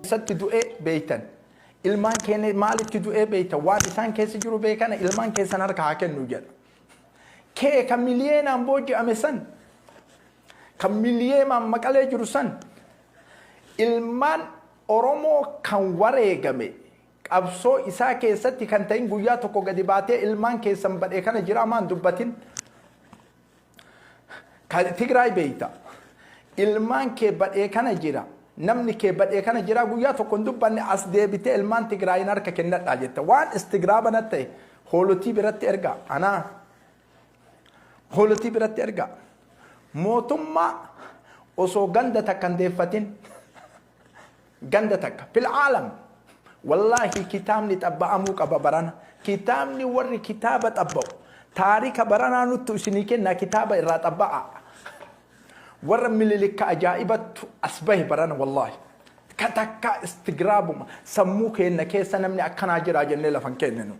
Keessatti du'ee beeytan. Ilmaan keenya maalitti du'ee beeytan? Waan isaan keessa jiru beekana, ilmaan keessan harka haa kennu jedha. Kee kan miliyeenaan booji'ame san, kan miliyeenaan Maqalee jiru san, ilmaan Oromoo kan wareegame qabsoo isaa keessatti kan ta'in guyyaa tokko gadi baatee ilmaan keessan badhee kana jiraa maan dubbatin. Tigraay beeyta. Ilmaan kee badhee kana jira. Namni kee badhee kana jira guyyaa tokko hin dubbanne, as deebitee ilmaan Tigraayin harka kennadhaa jette. Waan istigraaba natti ta'e, hoolotii biratti ergaa. Anaa hoolotii biratti ergaa. Mootummaa osoo ganda takka hin deeffatin, ganda takka fil aalam, wallaahi kitaabni xabba'amuu qaba barana. Kitaabni warri kitaaba xabba'u taarika baranaa nuttu isinii kenna, kitaaba irraa xabba'a. Warra Mililikka ajaa'ibattu as bahe barana, wallaahi. Ka takka istigraabuma sammuu keenna keessa namni akkanaa jira jennee lafan kenninu.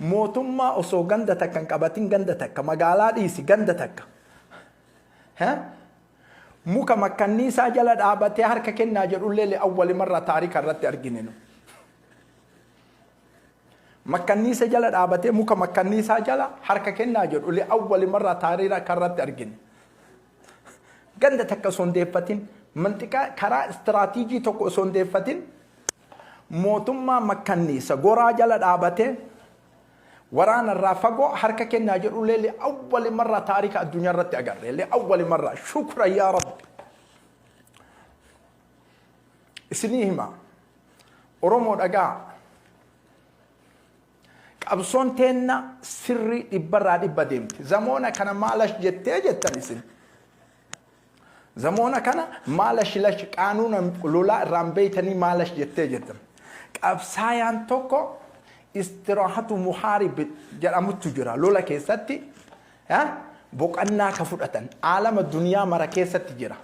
Mootummaa osoo ganda takka hin qabatin, ganda takka, magaalaa dhiisi, ganda takka. Muka makkanniisaa jala dhaabatee harka kennaa jedhullee li'awwali marra taarika irratti argine nu. Makkanniisa jala dhaabatee, muka makkanniisaa jala harka kennaa jedhu li'awwali marra taarika irratti argine. Ganda takka osoo hin deeffatin, manxiqaa karaa istiraatiijii tokko osoo hin deeffatin, mootummaa makkanniisa goraa jala dhaabatee waraana irraa fagoo harka kennaa jedhullee li'awwali marra taarika addunyaa irratti agarre. Li'awwali marra, shukra yaa Rabbi. Isinii hima, Oromoo dhagaa, qabsoon teenna sirrii dhibbarraa dhibba deemti. Zamoona kana maalash jettee jettan isin. Zamoona kana maalash lash qaanuuna lolaa irraan beeytanii maalash jettee jettan. Qabsaayaan tokko istiraahatu muhaarib jedhamuttu jira lola keessatti boqannaa ka fudhatan aalama duniyaa mara keessatti jira.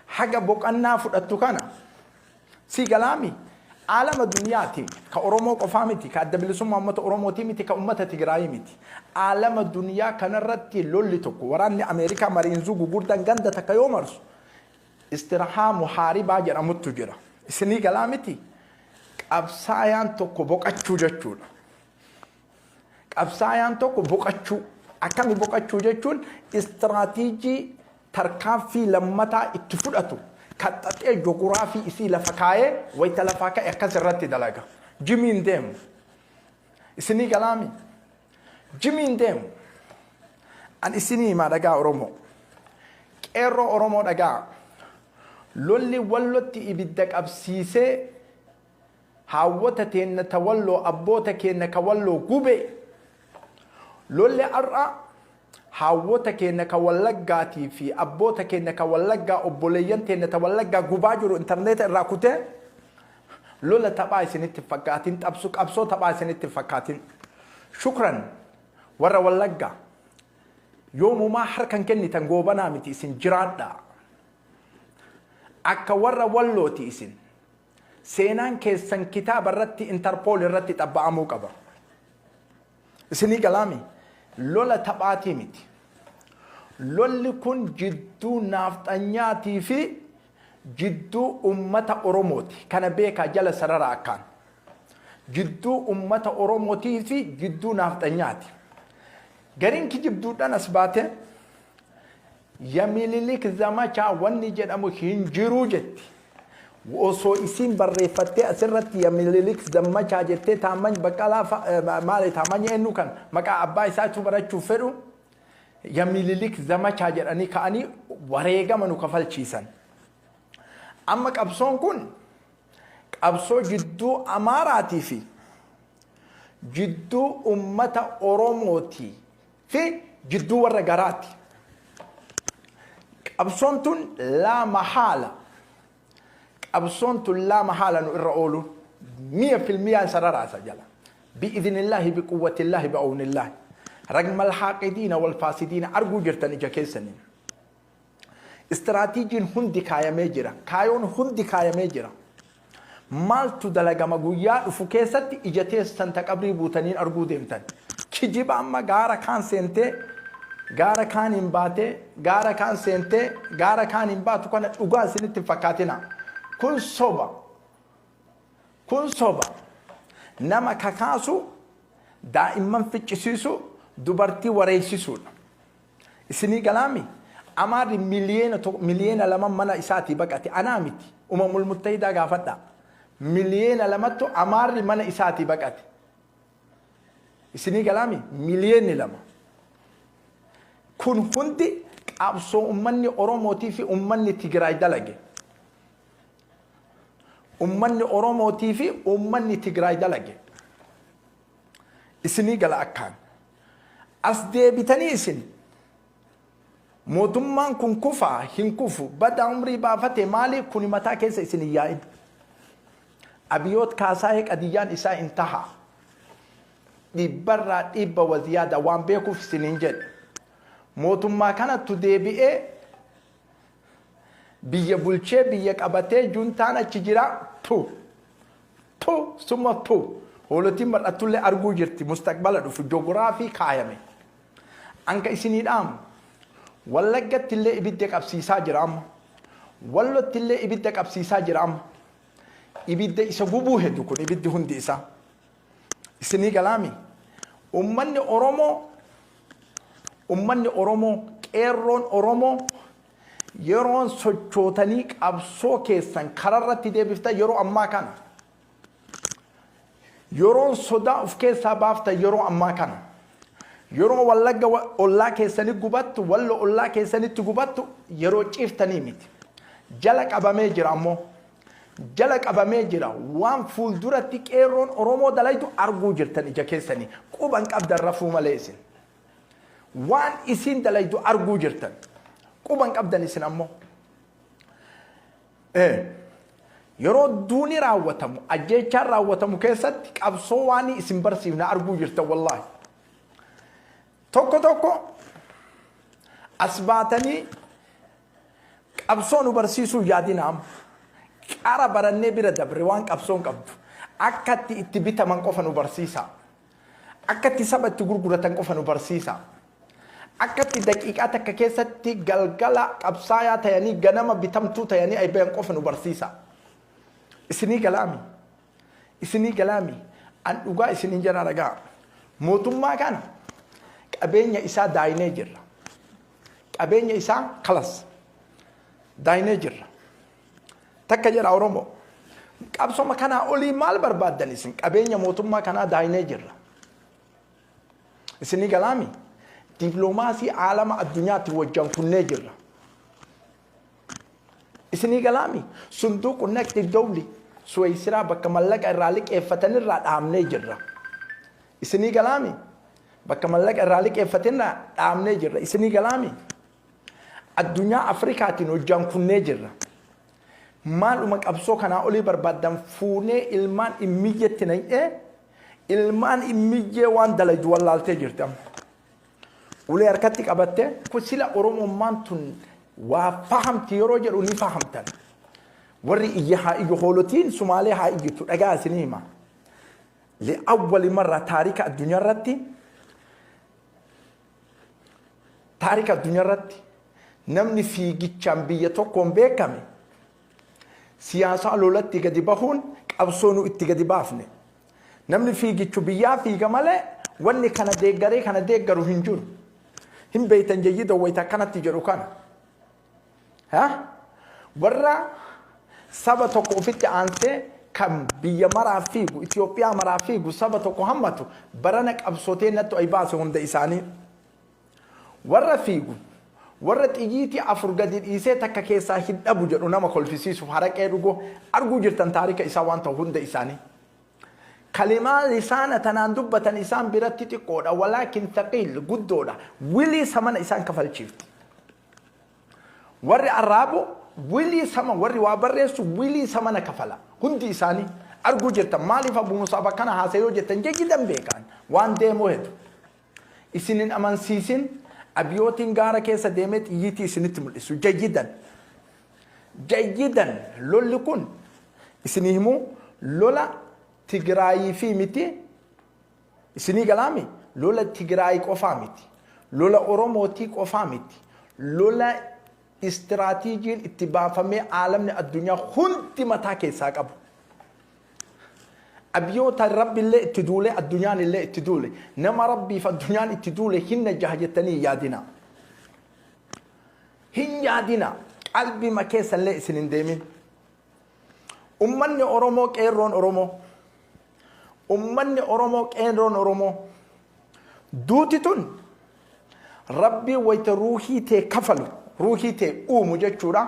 Haga boqannaa fudhattu kana si galaami, aalama duniyaati, ka Oromoo qofaa miti, ka Adda Bilisummaa Uummata Oromootii miti, ka uummata Tigraayii miti. Aalama duniyaa kanarratti lolli tokko, waraanni Ameerikaa mariinzuu gugurdaan ganda takka yoo marsu, istirahaa muhaaribaa jedhamuttu jira. Isinii galaa miti? Qabsaayaan tokko boqachuu jechuudha. Qabsaayaan tokko boqachuu. Akkami boqachuu jechuun istiraatiijii tarkaanfii lammataa itti fudhatu kaxxaxee joguraafii isii lafa kaayee, wayita lafaa ka'e akkas irratti dalaga. Jimiin deemu. Isinii galaami? Jimiin deemu. An isinii himaa, dhagaa Oromoo. Qeerroo Oromoo dhagaa. Lolli Wallotti ibidda qabsiisee haawwota teenna ta Walloo, abboota keenna ka Walloo gube, lolli har'a haawwota keenna ka Wallaggaatii fi abboota keenna ka Wallaggaa, obboleeyyan teenna ta Wallaggaa gubaa jiru, intarneeta irraa kutee, lola taphaa isinitti hin fakkaatin, qabsoo qabsoo taphaa isinitti hin fakkaatin. Shukran warra Wallaggaa, yoomumaa harkan kennitan Goobanaa miti isin, jiraadhaa. Akka warra Wallooti isin. Seenaan keessan kitaaba irratti, Interpol irratti xabba'amuu qaba. Isinii galaami? Lola taphaatii miti. Lolli kun jidduu naafxanyaatii fi jidduu ummata Oromooti. Kana beekaa, jala sarara akkaan. Jidduu ummata Oromootii fi jidduu naafxanyaati. Gariin kijibduudhaan as baatee Yamililik zamachaa wanni jedhamu hin jiruu jetti. Osoo isiin barreeffattee asirratti Yamililik zamachaa jettee, Taammany Baqqalaa maali, Taammany eenyu kan maqaa abbaa isaatu barachuuf fedhu, Yamililik zamachaa jedhanii ka'anii wareegama nu kafalchiisan. Amma qabsoon kun qabsoo jidduu Amaaraatii fi jidduu ummata Oromootii fi jidduu warra garaati. Qabsoon tun laa mahaala. Qabsoon tun laa mahaala nu irra oolu mi'a filmiyaan sararaasa jala. Bi'idhnillaahi, biquwwatillaahi, bi'awnillaahi. Ragmal haaqidiina wal faasidiina arguu jirtan ija keessaniin. Istiraatiijiin hundi kaayamee jira. Kaayoon hundi kaayamee jira. Maaltu dalagama guyyaa dhufu keessatti ija teessan ta qabrii buutaniin arguu deemtan. Kijiba amma gaara kaan seentee gaara kaaniin baatee, gaara kaan seentee gaara kaaniin baatu kana dhugaa isinitti hin fakkaatina. Kun soba. Kun soba. Nama kakaasu, daa'imman ficcisiisu, dubartii wareeysisuudha. Isinii galaami? Amaarri miliyeena tokko, 2 miliyeena mana isaatii baqate. Anaa miti. Umamul Muttahidaa gaafadhaa. 2 miliyeena Amaarri mana isaatii baqate. Isinii galaami? 2 miliyeena. Kun hundi qabsoo ummanni Oromootii fi ummanni Tigraay dalage. Ummanni Oromootii fi ummanni Tigraay dalage. Isinii gala akkaan. As deebitanii isin mootummaan kun kufaa hin kufu, bada umrii baafate, maali kuni mataa keessa isin hin yaa'in. Abiyoot Kaasaayee qadiyyaan isaa hin taha. Dhibbarraa dhibba waziyaada waan beekuuf isiniin jedhe. Mootummaa kanattu deebi'ee biyya bulchee biyya qabatee juntaan achi jira, tu. Tu summa tu. Hoolotiin mar'attullee arguu jirti mustaqbala dhufu joogiraafii kaayame. Anka isinii dhaamu. Wallaggatti illee ibidda qabsiisaa jira amma. Wallotti illee ibidda qabsiisaa jira amma. Ibidda isa gubuu hedu kun ibiddi hundi isaa. Isinii galaami. Ummanni Oromoo, qeerroon Oromoo, yeroon sochootanii qabsoo keessan kararratti deebiftan yeroo ammaa kana. Yeroon sodaa of keessaa baaftan yeroo ammaa kana. Yeroo Wallagga ollaa keessanii gubattu, Wallo ollaa keessanitti gubattu yeroo ciiftanii miti. Jala qabamee jira ammoo. Jala qabamee jira. Waan fuulduratti qeerroon Oromoo dalaytu arguu jirtan ija keessanii. Quban qabdan, rafuu malee isin. Waan isin dalaytu arguu jirtan. Quban qabdan isin ammoo. Yeroo duuni raawwatamu, ajjeechaan raawwatamu keessatti qabsoo waan isin barsiifna arguu jirtan wallaahi. Tokko tokko as baatanii qabsoo nu barsiisuu yaadina amma. Qara barannee bira dabre waan qabsoon qabdu. Akka itti bitaman qofa nu barsiisa. Akka itti saba itti gurguratan qofa nu barsiisa. Akka itti daqiiqaa takka keessatti galgala qabsaayaa tayanii ganama bitamtuu tayanii aybayan qofa nu barsiisa. Isinii galaami. Isinii galaami. An dhugaa isiniin jala ragaa. Mootummaa kana qabeenya isaa daayinee jirra. Qabeenya isaa kalas daayinee jirra. Takka jedha Oromoo. Qabsoma kanaa olii maal barbaaddan isin? Qabeenya mootummaa kanaa daayinee jirra. Isinii galaami. Diploomaasii aalama addunyaatti wajjan kunnee jirra. Isinii galaami. Sunduuqu naqdi dawli Suweesiraa bakka mallaqa irraa liqeeffatanirraa dhaabnee jirra. Isinii galaami. Bakka mallaqa irraa liqeeffatanirraa dhaabnee jirra. Isinii galaami. Addunyaa Afrikaatiin hojjaan kunnee jirra. Maaluma qabsoo kanaa olii barbaaddan? Fuunee ilmaan immiyyetti naqee ilmaan immiyyee waan dalaydu wallaaltee jirti amma. Ulee harkatti qabattee kun sila Oromummaan tun waa fahamti yeroo jedhu ni fahamtan. Warri iyya haa iyyu, hoolotiin Sumaalee haa iyyitu, dhagaa isinii hima. Li'awwali marra taarika addunyaa irratti namni fiigichaan biyya tokkoon beekame siyaasaa lolatti gadi bahuun qabsoo nu itti gadi baafne. Namni fiigichu biyyaa fiiga malee wanni kana deeggaree kana deeggaru hin jiru. Hin beeytan jeyyii dawwayta akkanatti jedhu kana. Warra saba tokko ofitti aansee kan biyya maraaf fiigu, Itoophiyaa maraaf fiigu, saba tokko hammatu barana qabsootee nattu ay baase hunda isaanii. Warra fiigu, warra xiyyiitii afur gadi dhiisee takka keessaa hin dhabu jedhu nama kolfisiisuuf haraqee dhugu arguu jirtan taarika isaa waan ta'u hunda isaanii. Kalimaa lisaana tanaan dubbatan isaan biratti xiqqoodha, walaakin thaqiil guddoodha. Wilii samana isaan kafalchiifti. Warri arraabu wilii sama, warri waa barreessu wilii samana kafala. Hundi isaanii arguu jirtan. Maaliif Abu Musaab akkana haasa'e yoo jettan, jayyidan beekan waan deemuu hedu. Isin hin amansiisin abiyootiin gaara keessa deemee xiyyiitii isinitti mul'isu jayyidan. Jayyidan lolli kun isinii himuu lola Tigraayii fi miti, isinii galaami, lola Tigraayii qofaa miti, lola Oromootii qofaa miti, lola Istiraatiijiin itti baafamee aalamni addunyaa hundi mataa keessaa qabu. Abiyyoota Rabbillee itti duulee addunyaan illee itti duule. Nama Rabbiif addunyaan itti duule hin najjaha jettanii hin yaadina. Hin yaadina. Qalbima keessallee isin hin deemin. Ummanni Oromoo qeerroon Oromoo. Ummanni Oromoo qeerroon Oromoo. Duuti tun Rabbiin wayita ruuhii tee kafalu, ruuhii tee uumu jechuudha.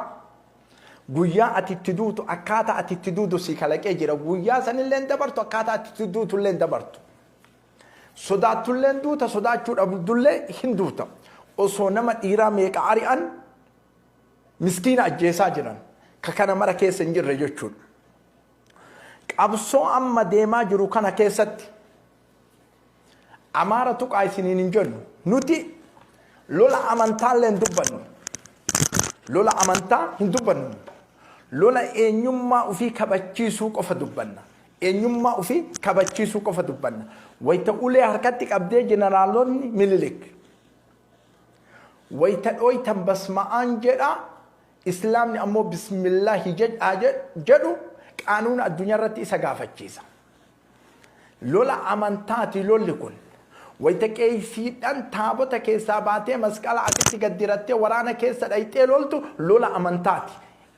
Guyyaa ati itti duutu akkaataa ati itti duutu si kalaqee jira. Guyyaa sanillee hin dabartu akkaataa ati itti duutullee hin dabartu. Sodaattullee hin duuta sodaachuu dhabdullee hin duuta. Osoo nama dhiiraa meeqa ari'an miskiina ajjeesaa jiran ka kana mara keessa hin jirre jechuudha. Qabsoo amma deemaa jiru kana keessatti Amaara tuqaa isiniin hin jennu. Nuti lola amantaallee hin dubbannu. Lola amantaa hin dubbannu. Lola eenyummaa ofii kabachiisuu qofa dubbanna. Eenyummaa ofii kabachiisuu qofa dubbanna. Wayita ulee harkatti qabdee jeneraalonni Minilik. Wayita dhooytan basma'aan jedha Islaamni ammoo bismillaahi jedhaa jedhu qaanuuna addunyaa irratti isa gaafachiisa. Lola amantaati lolli kun. Wayita qeeysiidhaan taabota keessaa baatee masqala asitti gad dirattee waraana keessa dhayxee loltu lola amantaati.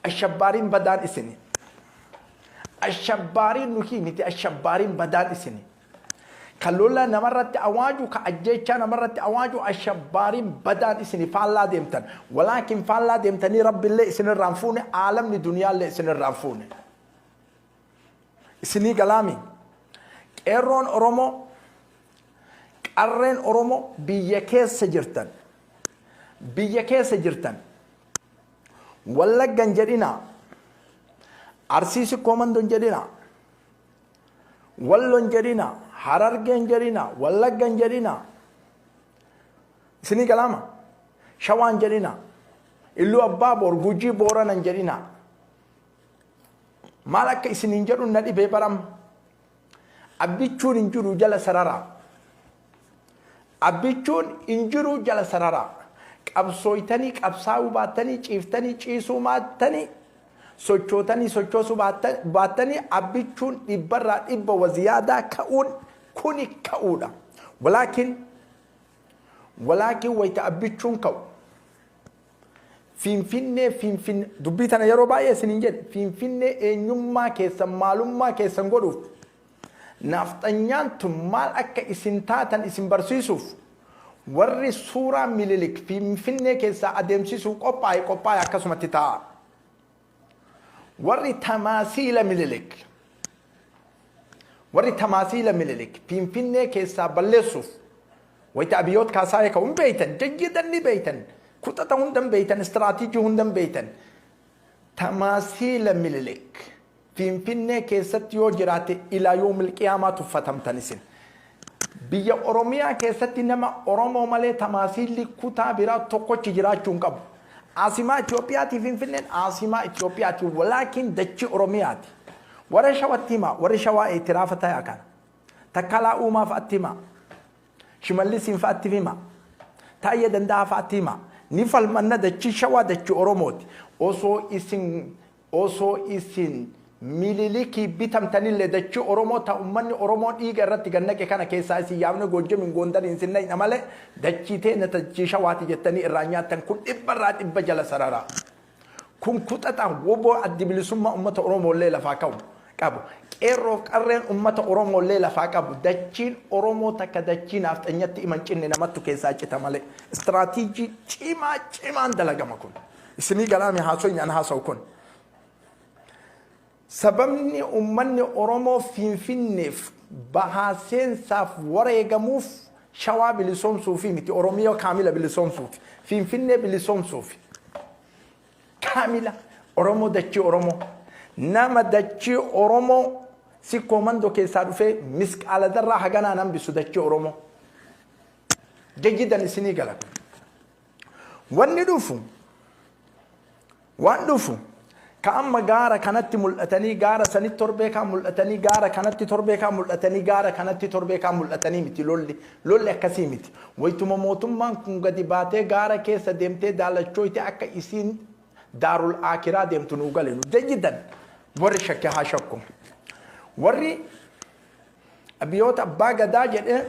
Ashabbaariin badaan isini. Ashabbaariin nuhii miti ashabbaariin badaan isini. Ka lola namarratti awaaju ka ajjeechaa namarratti awaaju ashabbaariin badaan isini faallaa deemtan. Walaakin faallaa deemtanii Rabbillee isinirraa hin fuune aalamni duniyaallee isinirraa hin fuune. Isinii galaami. Qeerroon Oromoo, qarreen Oromoo biyya keessa jirtan, biyya keessa jirtan, Wallagga hin jedhinaa, Arsii Sikkoo Mandoo hin jedhinaa, Wallo hin jedhinaa, Harargee hin jedhinaa, Wallagga hin jedhinaa. Isinii galaama? Shawaa hin jedhinaa. Illuu Abbaa Boor, Gujii Boorana hin jedhinaa. Maal akka isiniin jedhu na dhibee baram. Abbichuun hin jiru jala sararaa. Abbichuun hin jiru jala sararaa. Qabsooytanii qabsaa'uu baattanii ciiftanii ciisuu maattanii sochootanii sochoosuu baattanii abbichuun dhibbarraa dhibba waziyaadaa ka'uun kuni ka'uudha. Walaakin walaakin wayita abbichuun ka'u Finfinnee Finfinne dubbii tana yeroo baay'ee isiniin jedhe Finfinnee eenyummaa keessan maalummaa keessan godhuuf naafxanyaan tun maal akka isin taatan isin barsiisuuf warri suuraa Mililik Finfinnee keessaa adeemsisuuf qophaa'e qophaa'e akkasumatti taa'a. Warri tamaasiila Mililik warri tamaasiila Mililik Finfinnee keessaa balleessuuf Wayita Abiyoot Kaasaayee ka'u hin beeytan, jayyidan ni beeytan, kuxaxa hunda hin beeytan, istiraatiijii hunda hin beeytan. Tamaasiila Minilik Finfinnee keessatti yoo jiraate ilaa yoomil qiyaamaa tuffatamtan isin. Biyya Oromiyaa keessatti nama Oromoo malee tamaasiilli kutaa biraa tokkochi jiraachuu hin qabu. Aasimaa Itiyoophiyaatii Finfinneen aasimaa Itiyoophiyaati walaakin dachii Oromiyaati. Warra Shawatti himaa, warri Shawaa itiraafa tayaa kana. Takkalaa Uumaa fa'atti himaa. Shimallisiin fa'atti himaa. Taayyee Danda'aa fa'atti himaa. Ni falmanna dachii Shawaa dachii Oromooti. Osoo isin osoo isin Mililikii bitamtanillee dachii Oromoo ta ummanni Oromoo dhiiga irratti gad naqe kana keessaa isin yaafne Goojjamiin Goondariin isin naqna malee dachii teenna dachii Shawaati jettanii irraa nyaattan kun dhibbarraa dhibba jala sararaa. Kun kuxaxa wbo Addi Bilisummaa Ummata Oromoollee lafaa ka'u qabu. Qeerroof qarreen ummata Oromoollee lafaa qabu. Dachiin Oromoo takka dachii naafxanyatti ima hin cinne namattu keessaa cita malee. Istiraatiijii cimaa cimaan dalagama kun. Isinii galaami haasoyni an haasawu kun. Sababni ummanni Oromoo Finfinneef bahaa seensaaf wareegamuuf Shawaa bilisoomsuufi miti Oromiyaa kaamila bilisoomsuufi. Finfinnee bilisoomsuufi. Kaamila Oromoo dachii Oromoo. Nama dachii Oromoo Sikkoo Mandoo keessaa dhufee misqaala darraa haganaan hambisu dachii Oromoo. Jayyidan isinii gala kun. Wanni dhufu waan dhufu Ka amma gaara kanatti mul'atanii gaara sanitti torbee kaan mul'atanii, gaara kanatti torbee kaan mul'atanii, gaara kanatti torbee kaan mul'atanii miti lolli. Lolli akkasii miti. Wayituma mootummaan kun gadi baatee gaara keessa deemtee daalachooyte akka isiin daarul aakiraa deemtu nuu gale nu jayyidan. Warri shakke haa shakku. Warri biyyoota abbaa gadaa jedhee,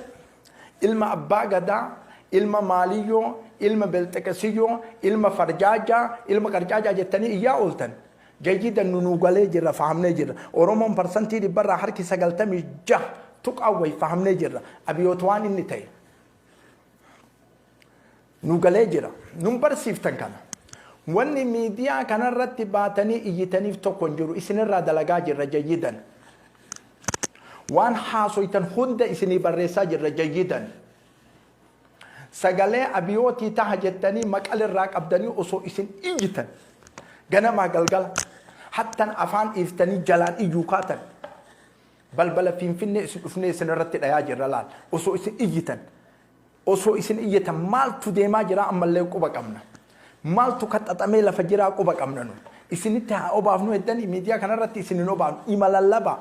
ilma abbaa gadaa, ilma maaliyyoo, ilma belxeqesiyyoo, ilma farjaajaa, ilma qarcaajaa jettanii iyyaa ooltan. Jayyidan nu nuu galee jirra, fahamnee jirra. Oromoon 96% tuqaa wayi fahamnee jirra. Abiyoot waan inni ta'e nu galee jira. Nun barsiiftan kana. Wanni miidiyaa kanarratti baatanii iyyitaniif tokko hin jiru. Isinirraa dalagaa jirra jayyidan. Waan haasoytan hunda isinii barreessaa jirra jayyidan. Sagalee abiyootii taha jettanii maqalirraa qabdanii osoo isin iyyitan ganamaa galgala hattan afaan dhiiftanii jalaan iyyuu kaatan, balbala Finfinnee isin dhufnee isin irratti dhayaa jirra laal. Osoo isin iyyitan, osoo isin iyyitan maaltu deemaa jira ammallee quba qabna. Maaltu kaxaxamee lafa jiraa quba qabna nu. Isinitti haa obaafnu heddanii miidiyaa kanarratti isin hin obaafnu. Ima lallabaa.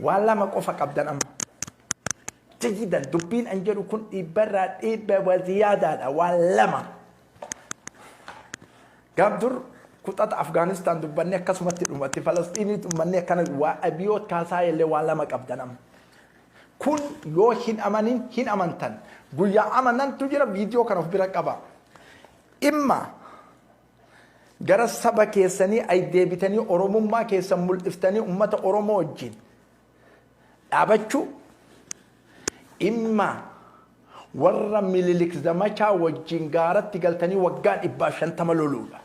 Waan lama qofa qabdan amma. Jayyidan, dubbiin an jedhu kun 100% waziyaadaadha, waan lama. Gaaf dur kuxata Afgaanistaan dubbannee akkasumatti dhumatti, Falasxiinii dubbannee akkana, waa abiyoot kaasaa illee waan lama qabdan amma. Kun yoo hin amanin hin amantan. Guyyaa amanantu jira, viidiyoo kana of bira qaba. Imma gara saba keessanii ay deebitanii Oromummaa keessan mul'iftanii uummata Oromoo wajjin dhaabachuu, imma warra Mililik zamachaa wajjin gaaratti galtanii waggaa 150 loluudha.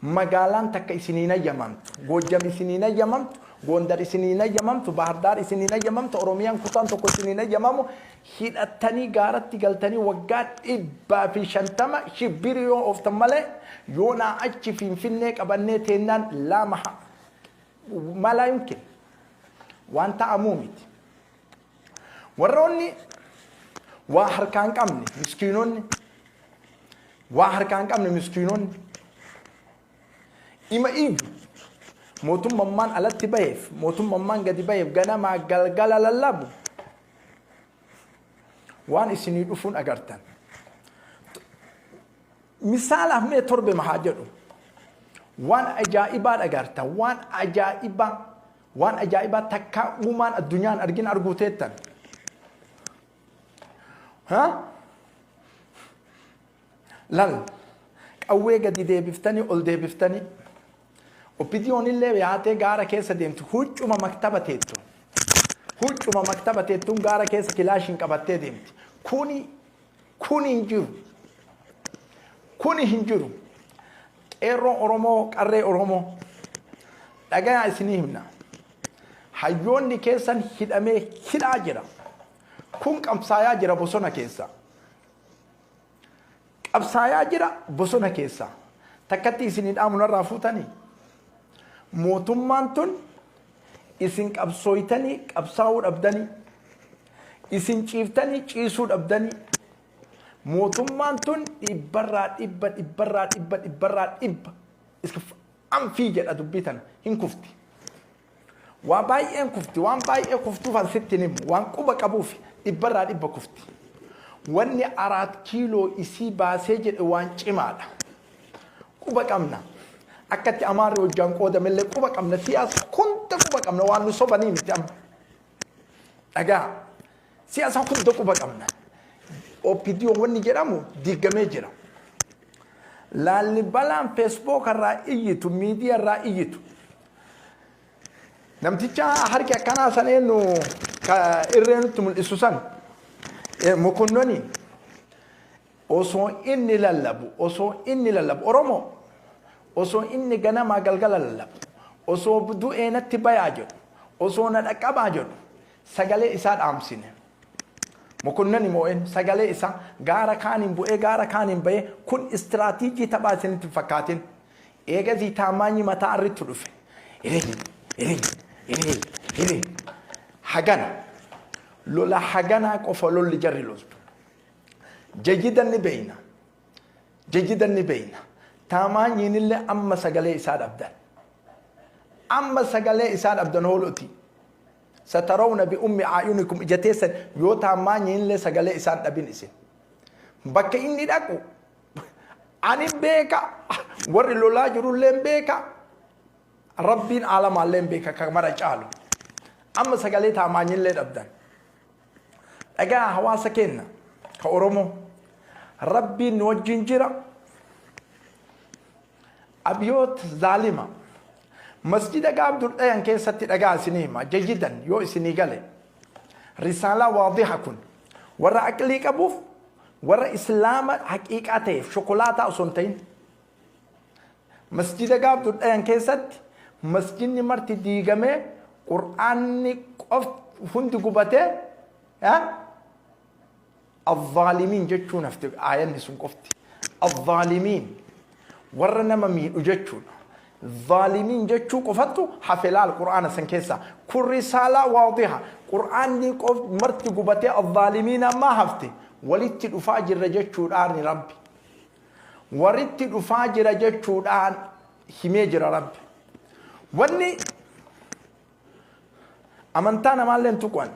Magaalaan takka isiniin hayyamamtu. Goojjam isiniin hayyamamtu, Gondar isiniin hayyamamtu, Bahardaar isiniin hayyamamtu, Oromiyaan kutaan tokko isiniin hayyamamu. Hidhattanii gaaratti galtanii waggaa 150 shibbirii yoo ooftan malee, yoonaa achi Finfinnee qabannee teennaan lama malaa yumkin waan ta'amuu miti. Warroonni waa harkaan qabne miskiinonni, waa harkaan qabne miskiinonni ima iyyu. Mootummaan alatti baheef, mootummaan gadi baheef ganamaa galgala lallabu, waan isinii dhufuun agartan. Misaalaaf mee torbe haa jedhu, waan ajaa'ibaa dhagartan, waan ajaa'ibaa, waan ajaa'ibaa takkaa uumaan addunyaan argin arguu teettan. Ha? Lal qawwee gadi deebiftanii ol deebiftanii OPDOn illee yaatee gaara keessa deemtu, huccuma maktaba teettu. Huccuma maktaba teettuun gaara keessa kilaashiin qabattee deemti. Kuni hin jiru. Kuni hin jiru. Qeerroo Oromoo, qarree Oromoo, dhagayaa isinii himna. Hayyoonni keessan hidhamee hidhaa jira. Kun qabsaayaa jira bosona keessa. Qabsaayaa jira bosona keessa. Takkatti isinii dhaamu narraa fuutanii. Mootummaan tun isin qabsooytanii qabsaa'uu dhabdanii, isin ciiftanii ciisuu dhabdanii, mootummaan tun 100%, 100%, 100% anfii jedha dubbii tana, hin kufti. Waa baay'een kufti, waan baay'ee kuftuuf an sitti hin himu, waan quba qabuuf 100% kufti. Wanni Araat Kiiloo isii baasee jedhe waan cimaadha. Quba qabna. Akkatti Amaarri hojjaan qoodamellee quba qabna. Siyaasa hunda quba qabna, waan nu sobanii miti amma. Dhagaa, siyaasa hunda quba qabna. OPDO wanni jedhamu diigamee jira. Laallibalaan Facebook irraa iyyitu, miidiyaa irraa iyyitu. Namticha harki akkanaa san eenyu ka irree nutti mul'isu san, Mokonnoni, osoo inni lallabu, osoo inni lallabu, Oromoo, osoo inni ganamaa galgala lallabu, osoo du'ee natti bayaa jedhu, osoo na dhaqqabaa jedhu, sagalee isaa dhaamsine. Mokonnoni moo'een sagalee isaa gaara kaaniin bu'ee gaara kaaniin bahee, kun istiraatiijii taphaa isinitti hin fakkaatin. Eegasii taamaanyi mataa arritti dhufe. Hiriin, hiriin, hiriin, hiriin. Hagana. Lola haganaa qofa lolli jarri loltu. Jayyidan ni beeyna. Jayyidan ni beeyna. Taamaanyiinillee amma sagalee isaa dhabdan. Amma sagalee isaa dhabdan hooloti. Satarawna bi ummi aayunikum, ija teessan yoo taamaanyiinillee sagalee isaan dhabin isin. Bakka inni dhaqu ani beeka, warri lolaa jirullee beeka, Rabbiin aalamaallee beeka kan mara caalu. Amma sagalee taamaanyillee dhabdan. Dhagaa hawaasa keenya ka Oromoo, Rabbiin nu wajjin jira. Abiyoot zaalima. Masjida gaaf dur dhayan keessatti, dhagaa isinii hima jayyidan yoo isinii gale. Risaalaa waadiha kun warra aqlii qabuuf, warra Islaama haqiiqaa ta'eef, shokolaataa osoo hin ta'in. Masjida gaaf dur dhayan keessatti masjidni marti diigamee, Qur'aanni qof hundi gubatee, "Azzaalimiin" jechuun hafte aayanni sun qofti. "Azzaalimiin" warra nama miidhu jechuudha. "Zaalimiin" jechuu qofattu hafe laal Qur'aana san keessa. Kun risaalaa waadiha. Qur'aanni qof marti gubatee "azzaalimiin" ammaa hafte. Walitti dhufaa jirra jechuudhaan Rabbi. Walitti dhufaa jira jechuudhaan himee jira Rabbi. Wanni amantaa namaallee hin tuqan.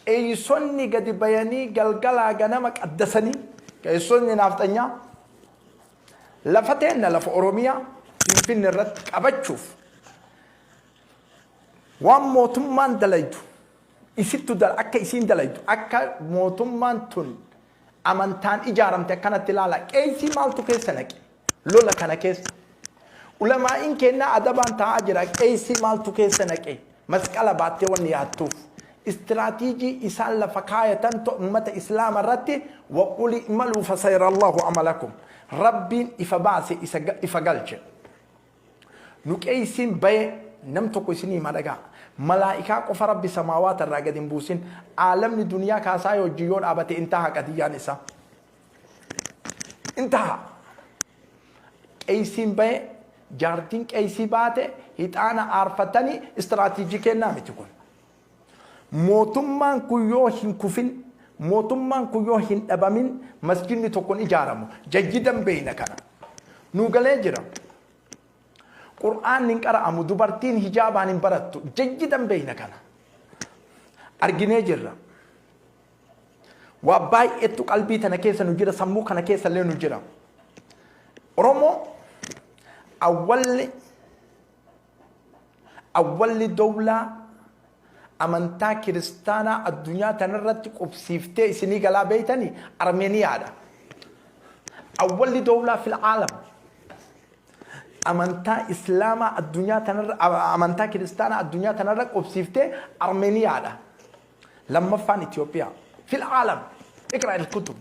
Qeeysonni gadi bayanii galgalaa ganama qaddasanii, qeeysonni naafxanyaa lafa teenna, lafa Oromiyaa Finfinne irratti qabachuuf waan mootummaan dalaydu isittu akka isiin dalaydu, akka mootummaan tun amantaan ijaaramte akkanatti ilaala. Qeeysii maaltu keessa naqe lola kana keessa? Ulamaa'iin kennaa adabaan taa'aa jira. Qeeysii maaltu keessa naqe? Masqala baattee wanni yaattuuf istiraatiijii isaan lafa kaayatan ummata Islaama irratti. "Waquli imaluu fasayara Allahu amalakum." Rabbiin ifa baase, isa ifa galche. Nu qeeysiin baye nam tokko isinii hima, dhagaa. Malaa'ikaa qofa Rabbi samaawaata irraa gadi hin buusin. Aalamni duniyaa kaasaa hojii yoo dhaabate intaha qadiyyaan isaa intaha. Qeeysiin baye, jaartiin qeeysii baate, hixaana aarfatanii istiraatiijii kennaa miti kun. Mootummaan kun yoo hin kufin, mootummaan kun yoo hin dhabamin, masjidni tokko hin ijaaramu. Jayyidan beeyna, kana nu galee jira. Qur'aanni hin qara'amu, dubartiin hijaabaan hin barattu. Jayyidan beeyna, kana arginee jirra. Waa baay'eetu qalbii tana keessa nu jira, sammuu kana keessa illee nu jira. Oromoo awwalli dowlaa amantaa kiristaanaa addunyaa tanarratti qubsiiftee isinii galaa beeytanii Armeeniyaadha. Awwalli dowlaa fil aalam amantaa Islaamaa addunyaa tanarra, amantaa kiristaanaa addunyaa tanarra qubsiiftee Armeeniyaadha. Lammaffaan Itoophiyaa. Fil aalam iqra il kutub.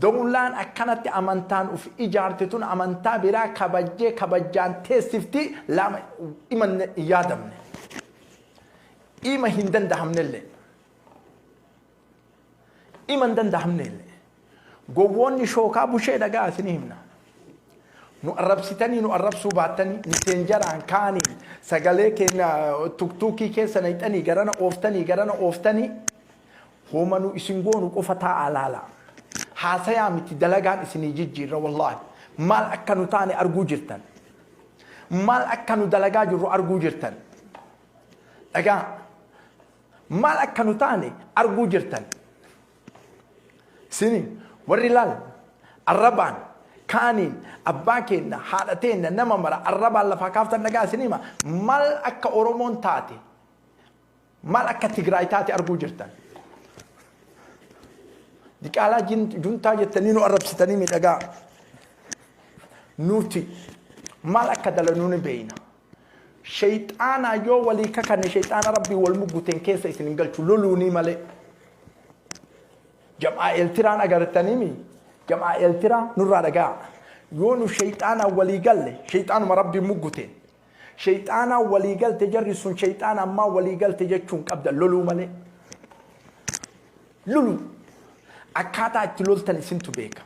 Dowlaan akkanatti amantaan uf ijaarte tun amantaa biraa kabajjee kabajjaan teessifti lama ima hin yaadamne. Ima hin dandahamnellee. Ima hin dandahamnellee. Gowwoonni shookaa bushee, dhagaa isinii himna. Nu arrabsitanii, nu arrabsuu baattanii, miseenjaraan kaaniin sagalee keenya tuktuukii keessa naqxanii garana ooftanii garana ooftanii, hooma nu isin goonu qofa taa'aa laala. Haasayaa miti, dalagaan isinii jijjiirra wallaahi. Maal akka nu taane arguu jirtan. Maal akka nu dalagaa jirru arguu jirtan. Dhagaa, maal akka nu taane arguu jirtan. Isini warri laal arrabaan kaaniin abbaa keenna, haadha teenna, nama mara arrabaan lafaa kaaftan, dhagaa isin hima, maal akka Oromoon taate, maal akka Tigraay taate arguu jirtan. Diqaalaa juntaa jettanii nu arrabsitanii miidhagaa. Nuti maal akka dalanuu ni beeyna. Shayxaanaa yoo walii kakanne, shayxaana Rabbii wal mugguteen keessa isin hin galchu loluunii malee. Jam'aa Eeltiraan agartanii, jam'aa Eeltiraa nurraa dhagaa. Yoo nu shayxaanaan walii galle, shayxaanuma Rabbii mugguteen. Shayxaanaan walii galte, jarri sun shayxaana ammaa walii galte jechuun qabda loluu malee. Loluu. Akkaataa itti loltan isintu beeka.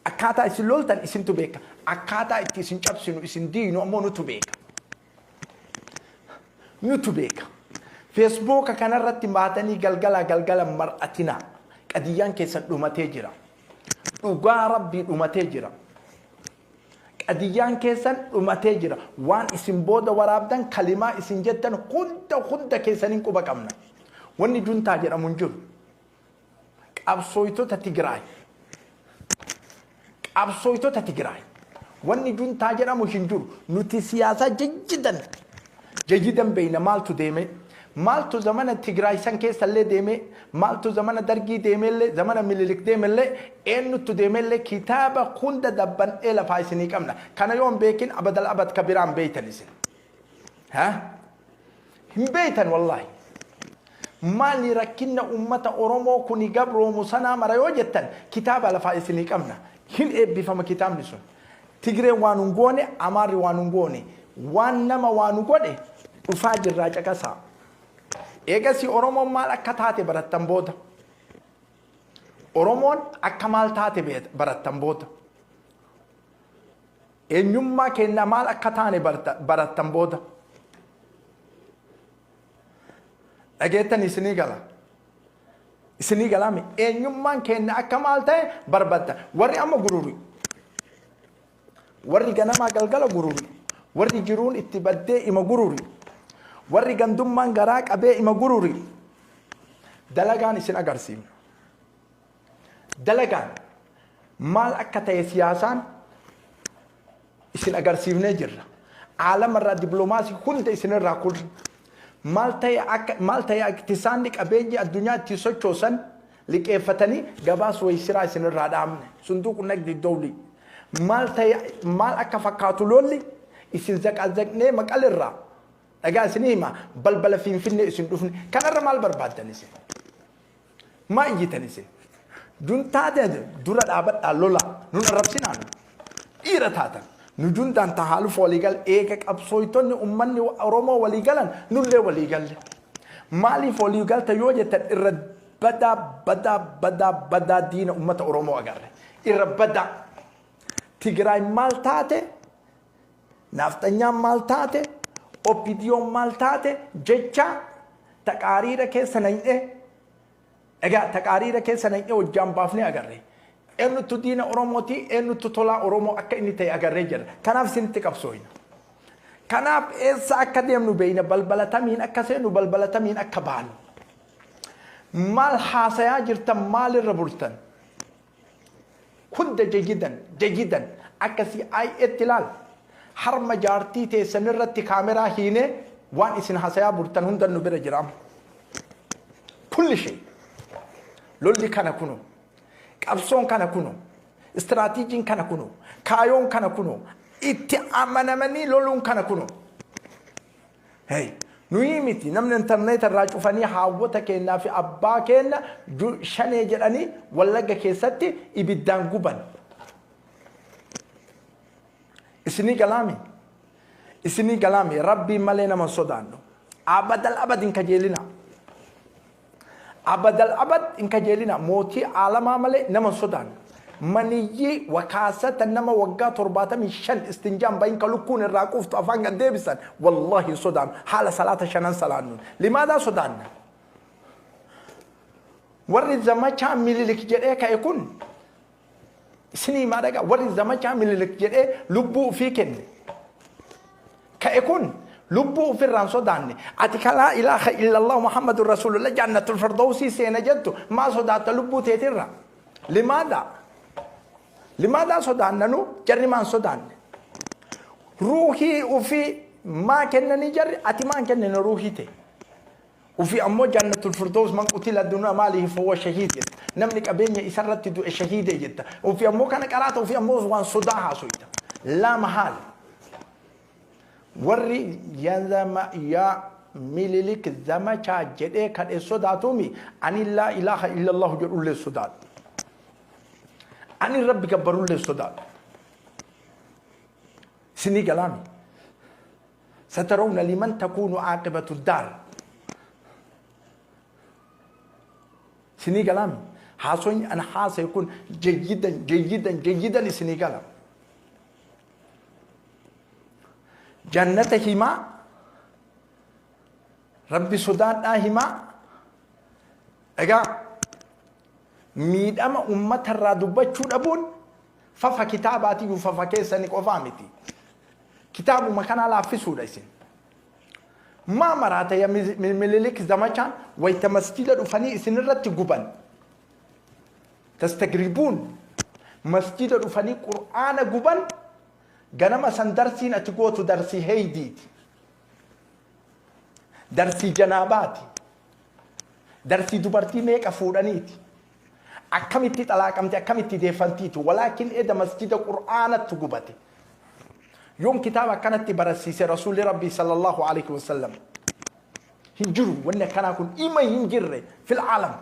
Akkaataa isin loltan isintu beeka. Akkaataa itti isin cabsinu, isin diinu ammoo nutu beeka. Nutu beeka. Feesbuuka kanarratti baatanii galgala galgala mar'atinaa. Qadiyyaan keessan dhumatee jira. Dhugaa Rabbii dhumatee jira. Qadiyyaan keessan dhumatee jira. Waan isin booda waraabdan, kalimaa isin jettan hunda hunda keessaniin quba qabna. Wanni juntaa jedhamu hin jiru. Qabsooytota Tigraay. Qabsooytota Tigraay. Wanni juntaa jedhamu hin jiru. Nuti siyaasaa jajjidan jayyidan beeyna maaltu deeme. Maaltu zamana Tigraay san keessallee deeme, maaltu zamana Dargii deemellee, zamana Mililik deemellee, eenyuttu deemellee kitaaba hunda dabban'ee lafaa isinii qabna. Kana yoo hin beekin abadal abad ka biraan beeytan isin. Ha? Hin beeytan wallaahi. Maali rakkinna ummata Oromoo kuni gabroomu sanaa mara yoo jettan kitaaba lafaa isinii qabna. Hin eebbifama kitaabni sun. Tigreen waan hin goone, Amaarri waan hin goone, waan nama waa nu godhe dhufaa jirraa caqasaa. Eegasii Oromoon maal akka taate barattan booda. Oromoon akka maal taate barattan booda. Eenyummaa keenya maal akka taane barattan booda. Dhageettan isinii gala. Isinii galaami. Eenyummaan keenya akka maal ta'e barbaadda. Warri amma gururi. Warri ganamaa galgala gururi. Warri jiruun itti baddee ima gururi. Warri gandummaan garaa qabee ima gururi. Dalagaan isin agarsiifna. Dalagaan maal akka ta'e siyaasaan isin agarsiifnee jirra. Aalamarraa dippiloomaasii hunda isinirraa kurra. Maal ta'e akka maal ta'e iktisaanni qabeenyi addunyaa ittiin sochoosan liqeeffatanii gabaa suweesiraa isinirraa dhaabne. Sunduuqu nagdi dowlii. Maal ta'e maal akka fakkaatu lolli isin zaqaazaqnee maqalirraa dhagaa isinii hima balbala Finfinnee isin dhufne. Kanarra maal barbaaddan isin? Maa iyyitan isin? Juntaa dura dhaabadhaa lolaa. Nun arrabsinaa nu. Dhiira taatan. Nu juntaan tahaaluuf waliigal eega qabsooytonni ummanni Oromoo waliigalan nullee waliigalle. Maaliif waliigalta yoo jettan irra badaa badaa badaa badaa diina ummata Oromoo agarre. Irra badaa. Tigraay maal taate? Naafxanyaan maal taate? OPDOn maal taate? Jecha taqaariira keessa naqnee, egaa taqaariira keessa naqnee hojjaan baafnee agarre. Eenyuttu diina Oromooti, eenyuttu tolaa Oromoo akka inni ta'e agarree jirra. Kanaaf isinitti qabsooyna. Kanaaf eessa akka deemnu beeyna, balbala tamiin akka seennu, balbala tamiin akka baanu. Maal haasayaa jirtan, maalirra bultan? Hunda jayidan jayidan akka CIAtti ilaal harma jaartii teessan irratti kaameraa hiinee waan isin hasayaa burtan hunda nu bira jira amma. Kulli shay. Lolli kana kuno. Qabsoon kana kuno. Istiraatiijiin kana kuno. Kaayoon kana kuno. Itti amanamanii loluun kana kuno. Hey, nuyii miti namni intarneeta irraa cufanii haawwota keennaa fi abbaa keenna shanee jedhanii Wallagga keessatti ibiddaan guban. Isinii galaami? Isinii galaami? Rabbiin malee nama hin sodaannu. Abadal abad hin kajeelina. Abadal abad hin kajeelina. Mootii aalamaa malee nama hin sodaannu. Maniyyii wakaasata nama waggaa 75 istinjaan bahin ka lukkuun irraa quuftu afaan gad deebisan wallahi hin sodaannu. Haala salaata shanan salaannuun. Limaadaa sodaanna? Warri zamachaa Mililik jedhee ka'e kun isinii himaa dhagaa, warri zamachaa Mililik jedhee lubbuu ofii kenne ka'e kun lubbuu ofirraan sodaanne. Ati ka laa ilaaha illallah Muhammadun rasuulullah jannatul firdawsii seena jettu maa sodaatta lubbuu teetirra? Limaadaa limaadaa sodaanna nu? Jarri maan sodaanne? Ruuhii ofii maa kennanii jarri? Ati maan kennine ruuhii tee? Ufii ammoo jannatul firdaws man qutila duna maalihi fahuwa shahiid jetta. Namni qabeenya isarratti du'e shahiide jetta. Ufii ammoo kana qaraata, ufii ammoo waan sodaa haasoyta. Laa mahaal. Warri yaa Mililik zamachaa jedhee kadhe sodaatumi, ani laa ilaaha illallahu jedhullee sodaadhu. Ani Rabbi gabbarullee sodaadhu. Isinii galaami. Satarawna liman takuunu aaqibatu daar. Isinii galaami. Haasoyni an haasaye kun jayyidan jayyidan jayyidan isinii gala. Jannata himaa, Rabbi sodaadhaa himaa. Egaa Miidhama ummatarraa dubbachuu dhabuun fafa kitaabaatiyyuu fafa keessanii qofaa miti. Kitaabuma kanaa laaffisuudha isin. Maa maraata ya Minilik zamachaan wayta masjida dhufanii isinirratti guban. Tastagribuun masjida dhufanii Qur'aana guban, ganama san darsiin ati gootu darsii heeydiiti. Darsii janaabaati. Darsii dubartii meeqa fuudhaniiti. Akkamitti xalaaqamte, akkamitti deeffantiiti. Walaakin eda masjida Qur'aanattu gubate. Yoom kitaaba akkanatti barasiise Rasuulli Rabbii sallallahu alaihi wasallam? Hin jiru wanni akkanaa kun, ima hin jirre fil aalam.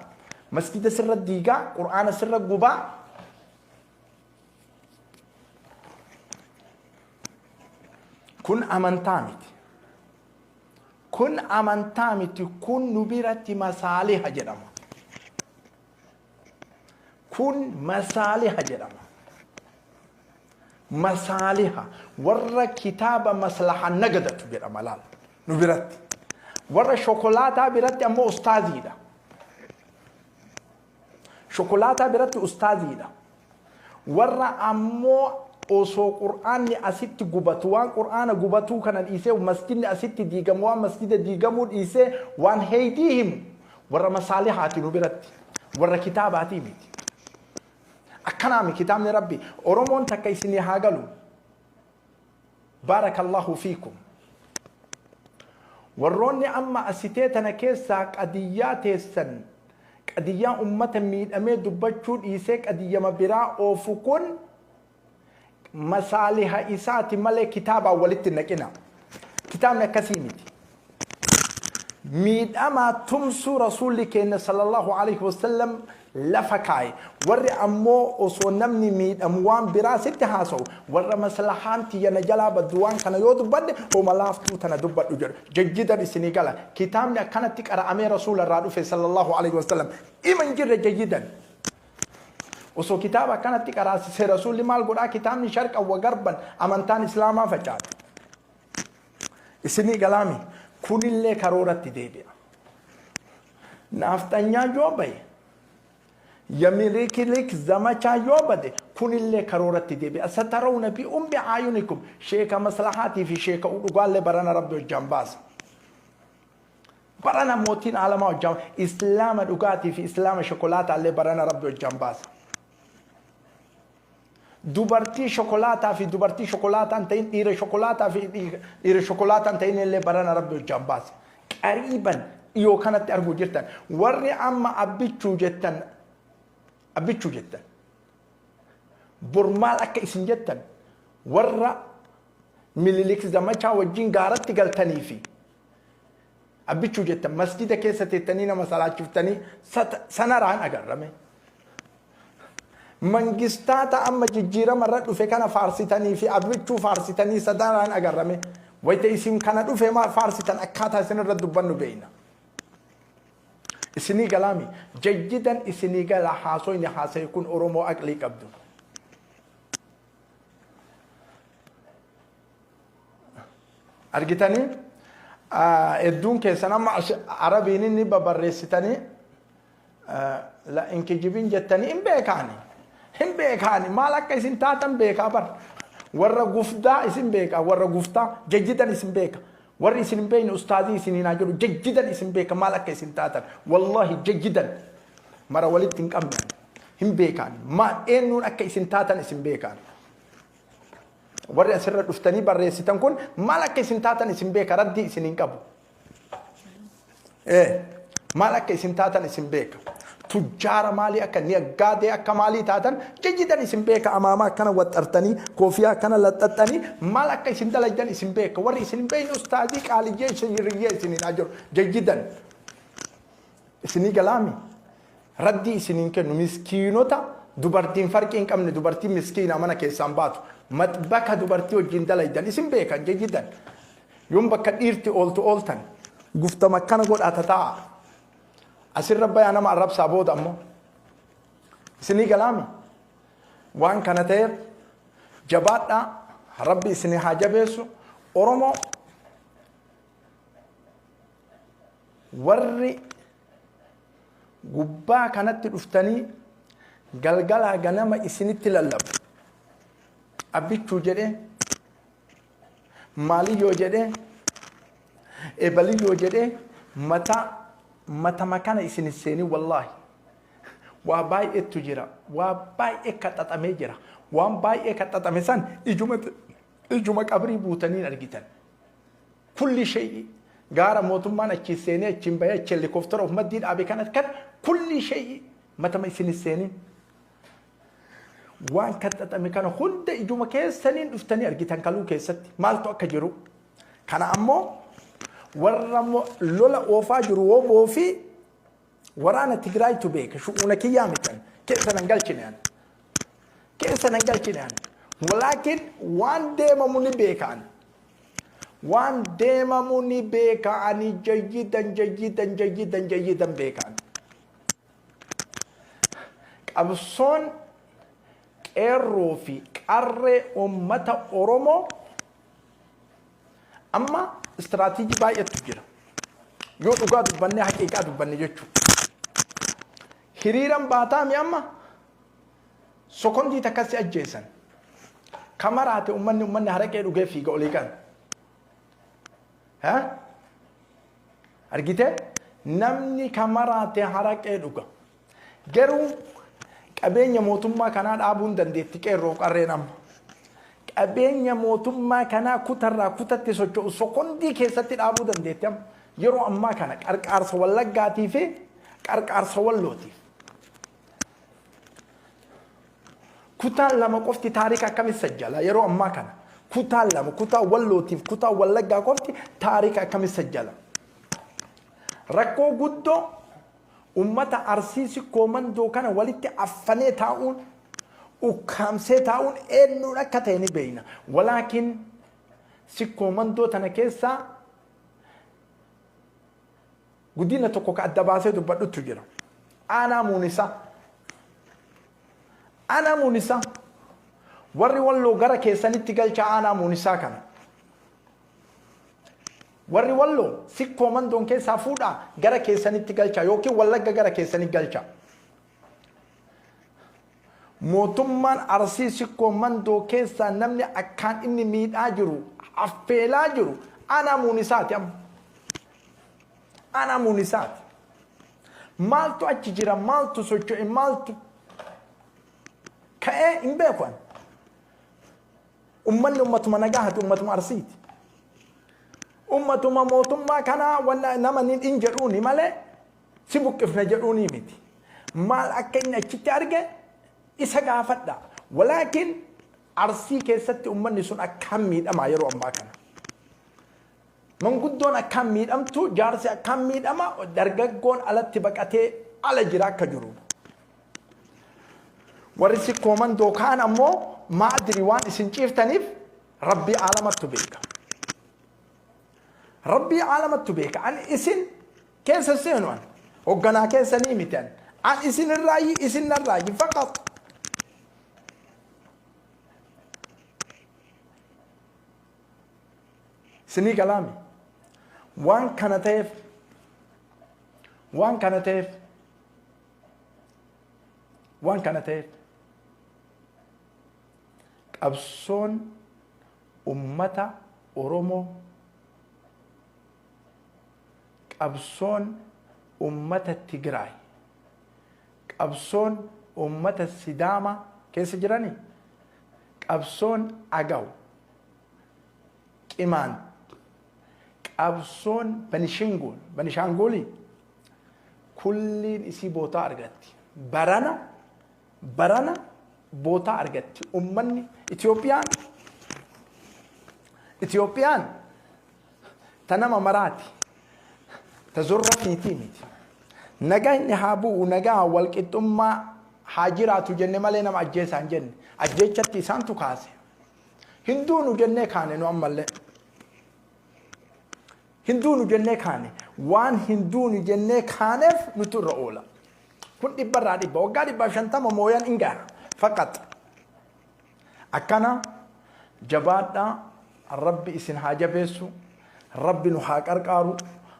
Masjida sirra diigaa, Qur'aana sirra gubaa. Kun amantaa miti. Kun amantaa miti, kun nu biratti masaaliha jedhama. Kun masaaliha jedhama. Masaaliha warra kitaaba maslaha nagadatu jedhama laal nu biratti. Warra shokolaataa biratti ammoo ustaaziidha. Shokolaataa biratti ustaaziidha. Warra ammoo osoo Qur'aanni asitti gubatu waan Qur'aana gubatuu kana dhiisee, masjidni asitti diigamu waan masjida diigamuu dhiisee waan heeydii himu, warra masaalihaati nu biratti. Warra kitaabaatii miti. Akkanaami kitaabni Rabbi. Oromoon takka isinii haa galu. Baarakallahu fiikum. Warroonni amma asitee tana keessaa qadiyyaa teessan, qadiyyaa ummata miidhamee dubbachuu dhiisee qadiyyama biraa oofu, kun masaaliha isaati malee kitaabaan walitti hin naqina. Kitaabni akkasii miti. Miidhamaa tumsuu Rasuulli keenya sallallahu alaihi wasallam lafa kaaye. Warri ammoo osoo namni miidhamu waan biraa sitti haasa'u, warra maslahaan tiyya na jalaa baddu waan kana yoo dubbadhe, homa laaftuu tana dubbadhu jedhu. Jajjidan isinii gala. Kitaabni akkanatti qara'amee Rasuula irraa dhufe sallallahu alaihi wasallam ima hin jirre jayyidan. Osoo kitaaba akkanatti qaraasise Rasuulli maal godhaa? Kitaabni sharqan wa garban amantaan Islaamaa facaate. Isinii galaami? Kunillee karooratti deebi'a. Naafxanyaa yoo bahe, yamilikilik zamachaa yoo bade, kunillee karooratti deebi'a. Satarawna bi ummi aayunikum, sheeka maslahaatii fi sheeka dhugaallee barana Rabbi hojjaan baasa. Barana mootiin aalamaa hojjaan Islaama dhugaatii fi Islaama shokolaataallee barana Rabbi hojjaan baasa. Dubartii shokolaataa fi dubartii shokolaataa hin ta'in, dhiira shokolaataa fi dhiira shokolaataa hin ta'in illee barana Rabbi hojjaan baasa. Qariiban dhiyoo kanatti arguu jirtan. Warri amma Abbichuu jettan, Abbichuu jettan, bor maal akka isin jettan, warra Mililik zamachaa wajjin gaaratti galtanii fi Abbichuu jettan masjida keessa teettanii nama salaachiftanii sanaraan agarrame. Mangistaata amma jijjiirama irra dhufe kana faarsitanii fi Abbichuu faarsitanii sadaraan agarrame. Wayita isin kana dhufe faarsitan akkaataa isin irra dubbannu beeyna. Isinii galaami? Jajjidan isinii gala haasoyni haasaye kun, Oromoo aqlii qabdu. Argitanii, hedduun keessan amma Arabiin inni babarreessitanii hin kijibin jettanii hin beekaani. Hin beekaani, maal akka isin taatan beekaa bar. Warra gufdaa isin beeka, warra guftaa jajjidan isin beeka. Warri isin hin beekne ustaazii isiniin haa jedhu, jajjidan isin beeka maal akka isin taatan. Wallahi jajjidan mara walitti hin qabne hin beekaani. Maal eenyuun akka isin taatan isin beekaani. Warri asirra dhuftanii barreessitan kun maal akka isin taatan isin beeka, raddii isin hin qabu. Maal akka isin taatan isin beeka. Tujjaara maalii akka naggaadee akka maalii taatan jajjidan isin beeka. Amaamaa akkana waxxartanii, koofiyaa akkana laxxaxxanii maal akka isin dalagdan isin beeka. Warri isin hin beekne ustaazii qaaliyyee isin hiriyyee isin hin jiru jajjidan. Isinii galaami? Raddii isiniin kennu, miskiinota dubartiin farqii hin qabne, dubartiin miskiina mana keessaan baatu maxbaka dubartii wajjin dalaydan isin beekan jayyidan. Yoom bakka dhiirti ooltu ooltan guftama akkana godhaa tataa'a asirra bayaa nama arrabsaa booda ammoo. Isinii galaami? Waan kana ta'eef jabaadhaa, Rabbi isinii haa jabeessu. Oromoo, warri gubbaa kanatti dhuftanii Galgalaa ganama isinitti lallabu. Abbichuu jedhee, maaliyyoo jedhee, ebaliyyoo jedhee mataa matama kana isin seenii wallaahi. Waa baay'eetu jira. Waa baay'ee kaxaxamee jira. Waan baay'ee kaxaxame san ijuma ijuma qabrii buutanii argitan. Kulli shay'i gaara mootummaan achi seenee achiin bahee achi helikooftara of maddii dhaabe kana kan kulli shay'i matama isin seenin. Waan kaxaxame kana hunda ijuma keessaniin dhuftanii argitan kaluu keessatti maaltu akka jiru. Kana ammoo warra lola oofaa jiru woboo fi waraana Tigraaytu beeka shu'uuna kiyyaa mitan keessa nan galchine an. Keessa nan galchine an. Walaakin waan deemamu ni beeka an. Waan deemamu ni beeka ani jayyidan jayyidan jayyidan jayyidan beeka an. Qabsoon qeerroo fi qarree uummata Oromoo amma istiraatiijii baay'eetu jira. Yoo dhugaa dubbannee haqiiqaa dubbanne jechuudha. Hiriiran baataami amma sokondii takka si ajjeesan. Kamaraate uummanni uummanni haraqee dhugee fiiga olii kan. Argitee namni kamaraate haraqee dhuga. Garuu qabeenya mootummaa kanaa dhaabuun dandeetti qeerroo qarreen amma. Qabeenya mootummaa kanaa kutarraa kutatti socho'u sokondii keessatti dhaabuu dandeetti amma. Yeroo ammaa kana qarqaarsa wallaggaatii fi qarqaarsa wallootiif. Kutaan lama qofti taarika akkamitti sajjala yeroo ammaa kana. Kutaan lama kutaa wallootiif kutaa wallaggaa qofti taarika akkamitti sajjala. Rakkoo guddoo ummata Arsii Sikkoo Mandoo kana walitti affanee taa'uun ukkaamsee taa'uun eenyuun akka ta'e ni beekna. Walaakin Sikkoo Mandoo tana keessaa guddina tokko ka adda baasee dubbadhutu jira. Aanaa Muunisaa. Aanaa Muunisaa. Warri walloo gara keessanitti galcha aanaa Muunisaa kana. Warri walloo sikkoo mandoon keessaa fuudhaa gara keessanitti galcha yookiin wallagga gara keessanitti galcha. Mootummaan Arsii sikkoo mandoo keessaa namni akkaan inni miidhaa jiru affeelaa jiru aanaa Muunisaati amma. Aanaa Muunisaati. Maaltu achi jira maaltu socho'e maaltu ka'ee hin beeku ani. Ummanni ummatuma nagaahati ummatuma Arsiiti. Ummatuma mootummaa kanaa wanna nama ni hin jedhuuni malee si buqqifna jedhuuni miti. Maal akka inni achitti arge isa gaafadha. Walaakin Arsii keessatti ummanni sun akkaan miidhamaa yeroo ammaa kana. Manguddoon akkaan miidhamtu, jaarsi akkaan miidhama, dargaggoon alatti baqatee ala jira akka jiru. Warri sikkoo mandoo kaan ammoo maadiri waan isin ciiftaniif rabbii aalamattu beeka. Rabbii aalamattu beeka. Ani isin keessa seenu ani. Hogganaa keessanii miti ani. An isin irraayyi isin narraayyi faqat. Isinii galaami. Waan kana ta'eef waan kana ta'eef waan kana ta'eef qabsoon ummata Oromoo qabsoon ummata Tigraay qabsoon ummata Sidaamaa keessa jiranii qabsoon Agaw Qimaant qabsoon Benishingul Benishaangulii kulliin isii bootaa argatti. Barana barana bootaa argatti. Ummanni Itoophiyaan Itoophiyaan ta nama maraati. Ta zorra fiitii miti. Nagayni haa bu'u nagaa walqixxummaa haa jiraatu jenne malee nama ajjeesaa hin jenne. Ajjeechatti isaantu kaase. Hin duunu jennee kaane nu ammallee. Hin duunu jennee kaane. Waan hin duunu jennee kaaneef nutu irra oola. Kun dhibbarraa dhibba. Waggaa 150 mooyan hin gaha. Faqat. Akkana jabaadhaa Rabbi isin haa jabeessu. Rabbi nu haa qarqaaru.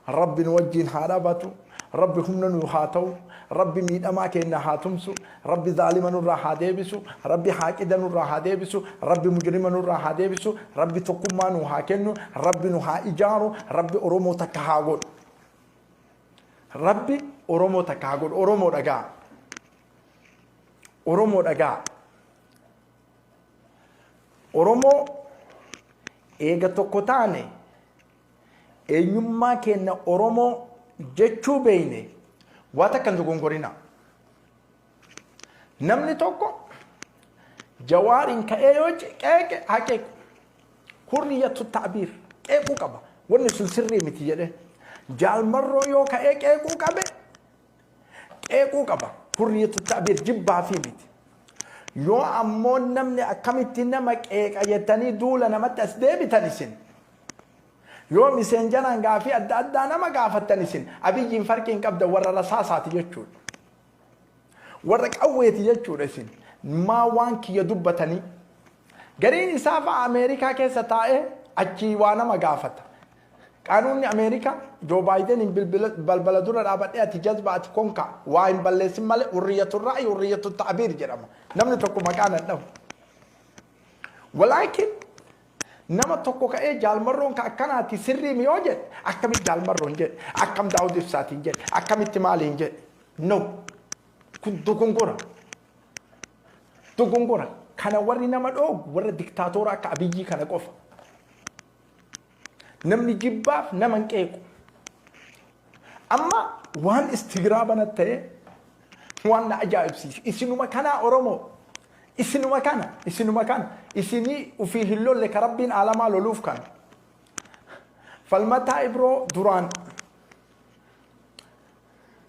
Rabbi nu wajjin haa dhabatu. Rabbi humna nu haa ta'u. Rabbi miidhamaa keenya haa tumsu. Rabbi zaalima nurraa haa deebisu. Rabbi haaqida nurraa haa deebisu. Rabbi mujrima nurraa haa deebisu. Rabbi tokkummaa nu haa kennu. Rabbi nu haa ijaaru. Rabbi Oromoo takka haa godhu. Rabbi Oromoo takka haa godhu. Oromoo dhagaa. Oromoo dhagaa. Oromoo eega tokko taane, eenyummaa keenya Oromoo jechuu beeyne, waa takka hin dogongorina. Namni tokko Jawaariin ka'ee yoo qeeqe, haa qeequ. Hurriyyatu ta'biir qeequu qaba. Wanni sun sirrii miti jedhee. Jaalmarroo yoo ka'ee qeequu qabe, qeequu qaba. Hurriyyatu ta'biir jibbaa fi miti. Yoo ammoo namni akkamitti nama qeeqa jettanii duula namatti as deebitan isin. Yoo miseenjaraan gaafii adda addaa nama gaafattan, isin Abiyyiin farqii hin qabdan, warra rasaasaati jechuudha. Warra qawweeti jechuudha isin. Maa waan kiyya dubbatanii. Gariin isaa fa'a Ameerikaa keessa taa'ee achii waa nama gaafata. Qaanuunni Ameerikaa Joo Baayideniin balbala dura dhaabadhee ati jazba, ati konkaa waa hin balleessin malee, hurriyyatu ra'yi, hurriyyatu ta'biir jedhama. Namni tokko maqaa nan dhahu. Walaakin nama tokko ka'ee Jaalmarroon ka akkanaati sirrii mi yoo jedhe, akkamitti Jaalmarroon jedhe, akkam Daawud Ibsaatiin jedhe, akkamitti maaliin jedhe? No, kun dogongora, dogongora. Kana warri nama dhoogu warra diktaatora akka Abiyyii kana qofa. Namni jibbaaf nama hin qeequ. Amma waan istigraabana ta'e, waan na ajaa'ibsiise, isinuma kanaa Oromoo, isinuma kana, isinuma kana, isinii ufii hin lolle ka Rabbiin aalamaa loluuf. Kana Falmataa Ibroo duraan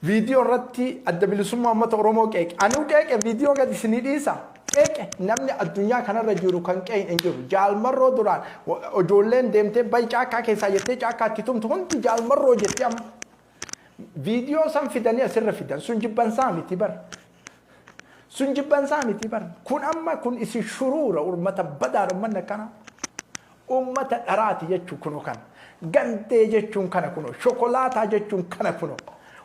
viidiyoo irratti Adda Bilisummaa Uummata Oromoo qeeqe. Anuu qeeqe, viidiyoo gad isinii dhiisa. Qeeqe, namni addunyaa kanarra jiru kan qeeqne hin jiru. Jaalmarroo duraan ijoolleen deemtee bayi caakkaa keessaa jettee caakkaa itti tumtu hundi Jaalmarroo jettee amma. Viidiyoo san fidanii asirra fidan, sun jibbansaa miti bar. Sun jibbansaa miti bar. Kun amma kun isin shuruura, uummata badaadha uummanni akkanaa. Uummata dharaati jechuun kunoo kana. Gandee jechuun kana kunoo. Shokolaataa jechuun kana kunoo.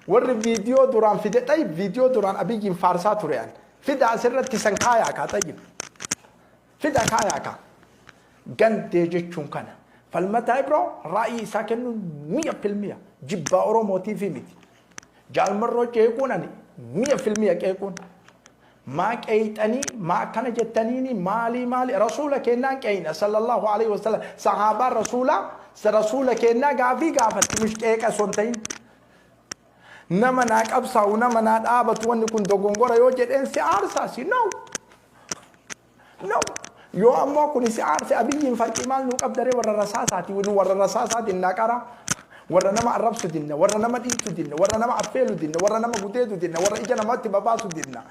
Warri viidiyoo duraan fide xayyib, viidiyoo duraan Abiyyiin faarsaa ture an. Fida asirratti san kaayaa kaa xayyib. Fida kaayaa kaa. Gandee jechuun kana. Falmataa Ibroo raa'ii isaa kennuun 100%. Jibbaa Oromootiif miti. Jaalmarroo qeequun ani 100% qeequun. Maa qeeyxanii, maa akkana jettaniini, maalii maali, Rasuula kennaan qeeyna sallallahu alaihi wasallam. Sahaabaan Rasuulaa Rasuula kennaa gaafii gaafatti, mish qeeqa osoo hin ta'in. Nama naa qabsaa'u, nama naa dhaabatu, wanni kun dogongora yoo jedheen si aarsaa si? No, no. Yoo ammoo kun si aarse, Abiyyiin farqii maal nuu qabdaree? Warra rasaasaati nu, warra rasaasaati naa qara. Warra nama arrabsu dinna, warra nama dhiitu dinna, warra nama affeelu dinna, warra nama gudeedu dinna, warra ija namatti babaasu dinna.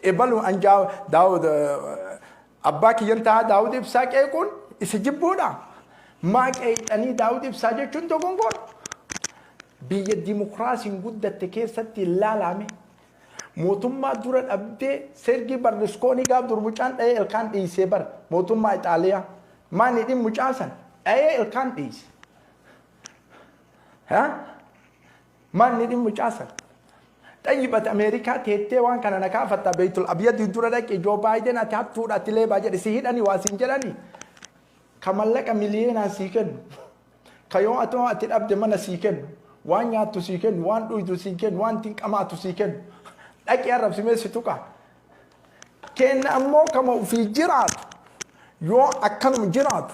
Ebalu anjaa Daawud abbaa kiyyan ta'a, Daawud Ibsaa qeequun isa jibbuudha. Maa qeexanii Daawud Ibsaa jechuun dogongora. Biyya dimokiraasiin guddatte keessatti ilaalame, mootummaa dura dhabdee Sergii Barluskoonii gaaf dur mucaan dha'ee ilkaan dhiisee bar, mootummaa Ixaaliyaa maani dhim mucaa san dha'ee ilkaan dhiise. Maanni dhim mucaa san? Xayyibati Ameerikaa teettee waan kana na kaafatta, Beeytul Abyadii dura dhaqi, Joo Baayiden ati hattuudha, ati leebaa jedhe, si hidhanii waa siin jedhanii, ka mallaqa miliyeenaan sii kennu, ka yoo ati dhabde mana sii kennu, waan nyaattu sii kennu, waan dhuydu sii kennu, waan ittiin qamaatu sii kennu, dhaqi arrabsimee si tuqa. Kenna ammoo kama ofii jiraatu, yoo akkanuma jiraatu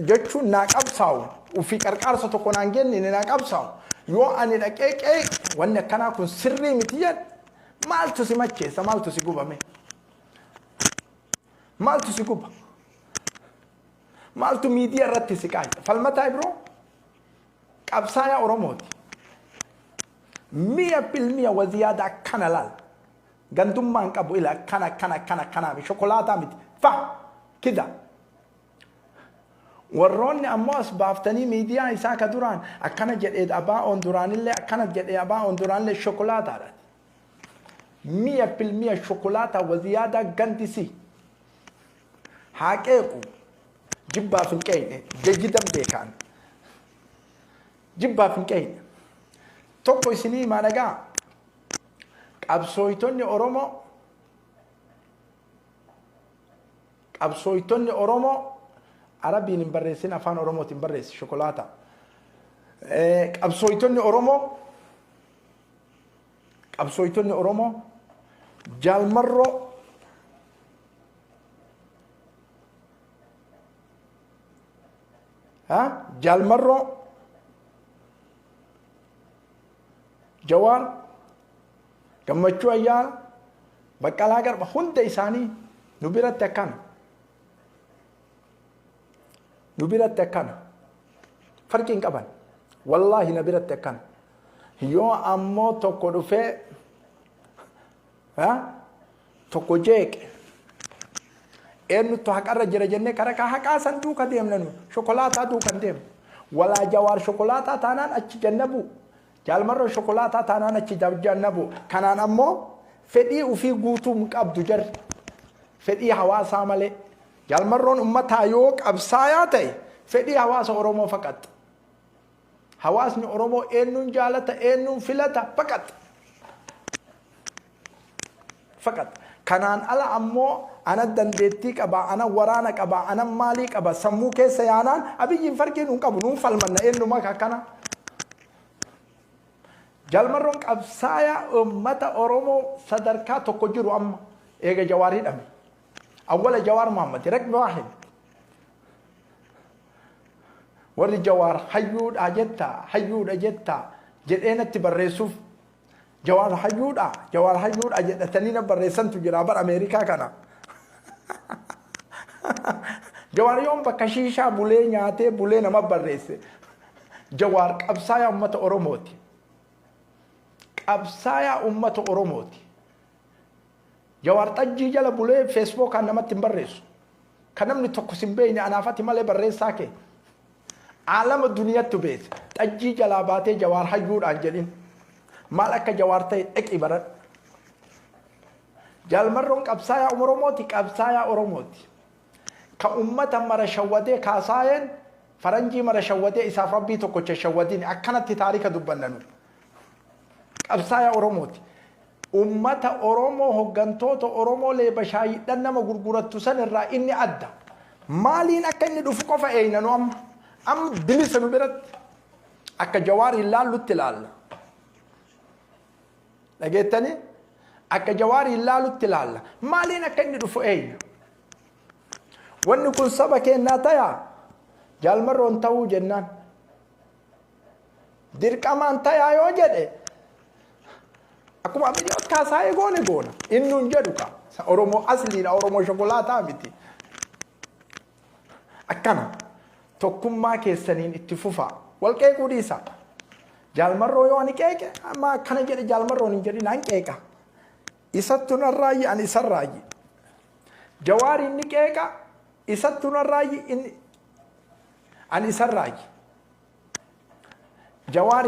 jechuun naa qabsaa'u, ofii qarqaarsa tokko naan kennine, naa qabsaa'u, yoo ani dhaqee qeeqe, wanni akkanaa kun sirrii miti jedhe, maaltu si macheessa? Maaltu si gubame? Maaltu si guba? Maaltu miidiyaa irratti si qaaya? Falmataa Ibroo qabsaayaa Oromooti. 100% waziyaada akkana laal. Gandummaan qabu ila akkana akkana akkana akkanaa shokolaataa miti. Fa kida. Warroonni ammoo as baaftanii miidiyaa isaa ka duraan akkana jedhee, abaa'oon duraanillee akkana jedhee, abaa'oon duraanillee shokolaataadha. 100% shokolaataa waziyaadaa gandisi. Haa qeequ, jibbaaf hin qeeyne, jayyidan beekaan. Jibbaaf hin qeeyne. Tokko isinii himaa, dhagaa. Qabsooytonni Oromoo, qabsooytonni Oromoo, Arabiin hin barreessin, afaan Oromootiin barreessi shokolaata. Qabsooytonni Oromoo, qabsooytonni Oromoo Jaalmarroo Jaalmarroo, Jawaar, Gammachuu Ayyaana, Baqqalaa Garba hunda isaanii nu biratti akkana. Nu biratti akkana. Farqi hin qaban. Wallaahi na biratti akkana. Yoo ammoo tokko dhufee tokko jeeqe, eenyutu haqarra jira jennee karaa haqaa san duuka deemna. Nu shokolaataa duuka hin deemnu. Walaa Jawaar shokolaataa taanaan achi jannabu. Jaalmarroo shokolaataa taanaan achi jannabu. Kanaan ammoo fedhii ofii guutuu hin qabdu jarri. Fedhii hawaasaa malee. Jaalmarroon ummataa yoo qabsaayaa ta'e, fedhii hawaasa Oromoo faqaxa. Hawaasni Oromoo eenyuun jaalata, eenyuun filata faqaxa. Faqaxa. Kanaan ala ammoo ana dandeettii qaba, ana waraana qaba, ana maalii qaba sammuu keessa yaanaan, Abiyyiin farqii nuun qabu, nuun falmanna eenyuma akkana. Jaalmarroon qabsaayaa uummata Oromoo sadarkaa tokko jiru amma eega Jawaar hidhame. Awwala Jawaar Muhammad raqmi waahid. Warri Jawaar hayyuudha jettaa, hayyuudha jettaa jedhee natti barreessuuf, Jawaar hayyuudha, Jawaar hayyuudha jedhatanii na barreessantu jira bar Ameerikaa kana. Jawaar yoom bakka shiishaa bulee nyaatee bulee nama barreesse? Jawaar qabsaayaa uummata Oromooti. Qabsaayaa uummata Oromooti. Jawaar xajjii jala bulee Feesbuukaan namatti hin barreessu. Kan namni tokko sin beekne anaafati malee barreessaa kee. Aalama duniyattu beese. Xajjii jalaa baatee Jawaar hayyuudhaan jedhin. Maal akka Jawaar ta'e dhaqii baradhu. Jaalmarroon qabsaayaa Oromooti, qabsaayaa Oromooti. Ka ummata mara shawwadee kaasaayeen faranjii mara shawwadee isaaf rabbii tokkocha shawwadini akkanatti taarika dubbanna nu. Qabsaayaa Oromooti. Ummata Oromoo, hoggantoota Oromoo leeba shaayidhan nama gurgurattu san irraa inni adda. Maaliin akka inni dhufu qofa eeyna nu amma. Amma bilisa nu biratti. Akka Jawaar hin laallutti ilaalla. Dhageettanii? Akka Jawaar hin laalutti ilaalla. Maaliin akka inni dhufu eeyna. Wanni kun saba keenyaa tayaa? Jaalmarroon ta'uu jennaan. Dirqamaan tayaa yoo jedhe, akkuma Abiyyi kaasaa'ee goone goona. Inni hin jedhu ka. Oromoo asliidha, Oromoo shokolaataa miti. Akkana tokkummaa keessaniin itti fufaa. Wal qeequu dhiisa. Jaalmarroo yoo ani qeeqe, amma akkana jedhe jaalmarroon hin jedhin, an qeeqa. Isattu narraayyi, ani isarraayyi. Jawaar inni qeeqa, isattu narraayyi, inni ani isarraayyi. Jawaar.